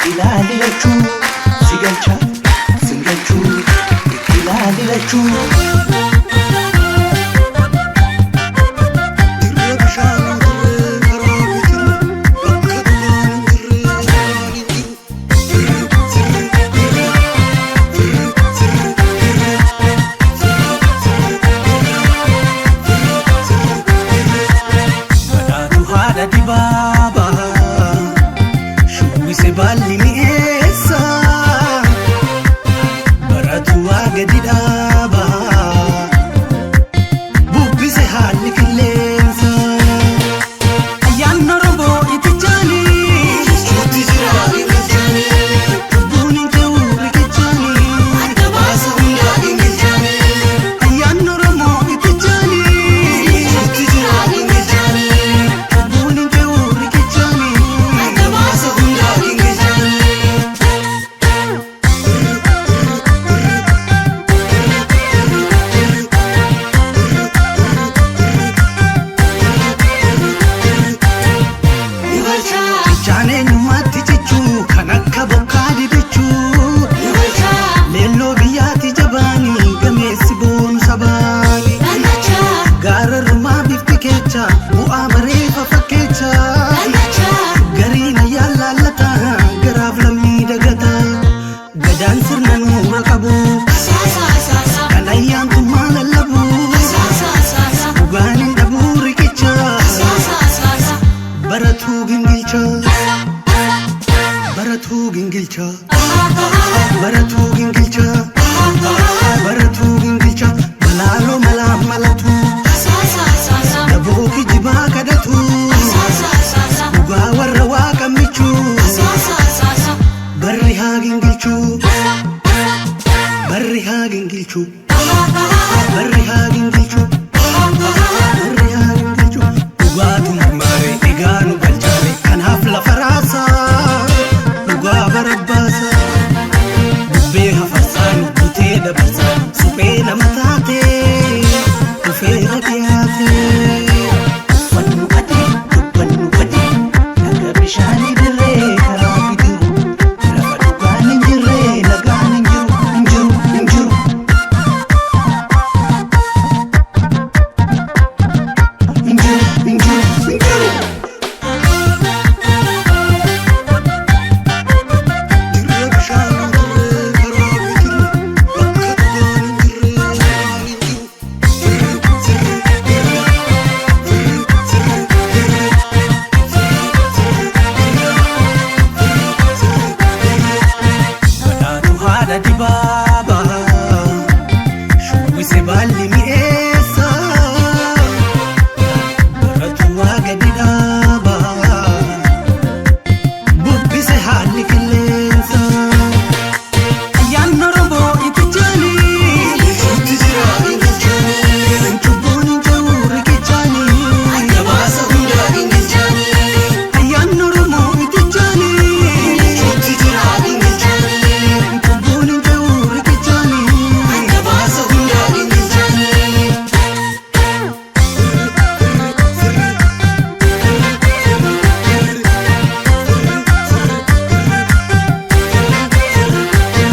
Ilaali lachuu si galcha sin galchuu itti ilaali lachuu. Dirree bishaanii dirree karaa bijiru bakka dhugaan hin jirre nagaan hin jiru. Firri sirri dirree firri sirri dirree firri sirri dirree firri sirri dirree. Badhaatu haadha dibaabaa shubbise baalli mi'eessa baratu waa gadi dhaabaa bubbise haalli qilleensa. Ayyaanni Oromoo itti jaanii Jechuutti jira ingilchaanii lubbuun hin ta'u riqichaanii. adda baasa hundaa ingilchaanii. Ayyaanni Oromoo itti jaanii Jechuutti jira ingilchaanii lubbuun hin ta'u riqichaanii. adda baasa hundaa ingilchaanii. Ni galchaa Jechaan eenyummaatti jechuu kan akka bokkaa didachuu. ni galchaa Leelloo biyyaatti jabaanii gameessi boonu sabaani. dandachaa Gaararrumaa bifti keecha bu'aa bareefa fakkeecha. dandachaa. Gariin ayyaan laallataa garaaf lammii dagataa. Gadaan sirna nuura qabu kan ayyaantummaa lallabu. Dhugaan hin dhabuu riqicha baratuu gingilcha. Baratuu gingilcha. Baratuu gingilcha. Baratuu gingilcha. Balaaloo malaa malatu. Daboo kijibaa kadhatu. Dhugaa warra waaqa michuu. Barri haa gingilchuu. Barri haa gingilchuu. Barri haa gingilchuu. Barri haa gingilchuu. Dhugaatu marmaare egaa nu galchaare kanaaf lafa raasaa. Dhugaa barabaasaa. Bubbee hafarsaa nu butee dabarsaa. Suphee nama taatee dhufeera dhiyaatee. Uffannu adii dubbannu adii laga bishaanii dirree karaa bidiru. Lafa dhugaan hin jirre nagaan hin jiru hin jiru hin jiru. Hin jiru hin jiru hin jiru. Dirree bishaanii dirree karaa bijiru bakka dhugaan hin jirre nagaan hin jiru. Firri sirri dirree firri sirri dirree firri sirri dirree firri sirri dirree. Badhaatu haadha dibaabaa shubbise baalli mi'eessa baratu waa gadi dhaabaa bubbise haalli qilleensa. Ayyaanni Oromoo itti jaanii Jechuutti jira ingilchaanii cubbuun hin ta'u riqichaanii. adda baasa hundaa ingilchaanii. Ayyaanni Oromoo itti jaanii Jechuutti jira ingilchaanii cubbuun hin ta'u riqichaanii. adda baasa hundaa ingilchaanii.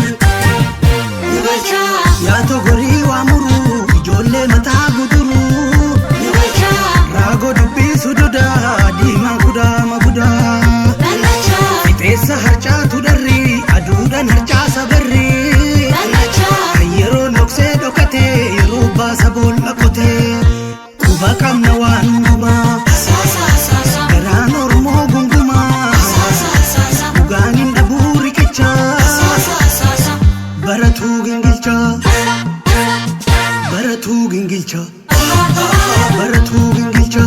Ni galchaa Yaatoo gorii waa muruu ijoollee mataa guduruu ni galchaa raagoo dubbisu dudaa diimaa gudaa magudaa dandachaa fixeessa harcaatu dharri aduudhaan harcaasa barri dandachaa kan yeroo noksee dhokatee yeroo baasa boolla qotee quba qabna waan hundumaa garaan Oromoo gungumaa dhugaan hin dhabuu riqicha baratuu gingilcha baratuu gingilcha baratuu gingilcha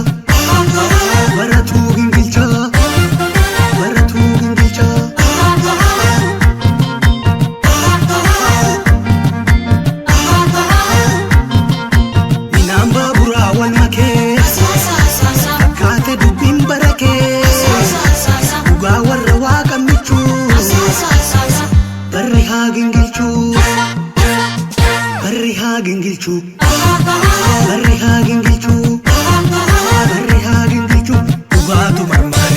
baratuu gingilcha baratuu gingilcha. Minaan baaburaa wal makee fakkaate dubbiin barakee dhugaa warra waaqa michuu barri haa gingilchuu barri haa gingilchuu barri haa gingilchuu barri haa gingilchuu dhugaatu marma.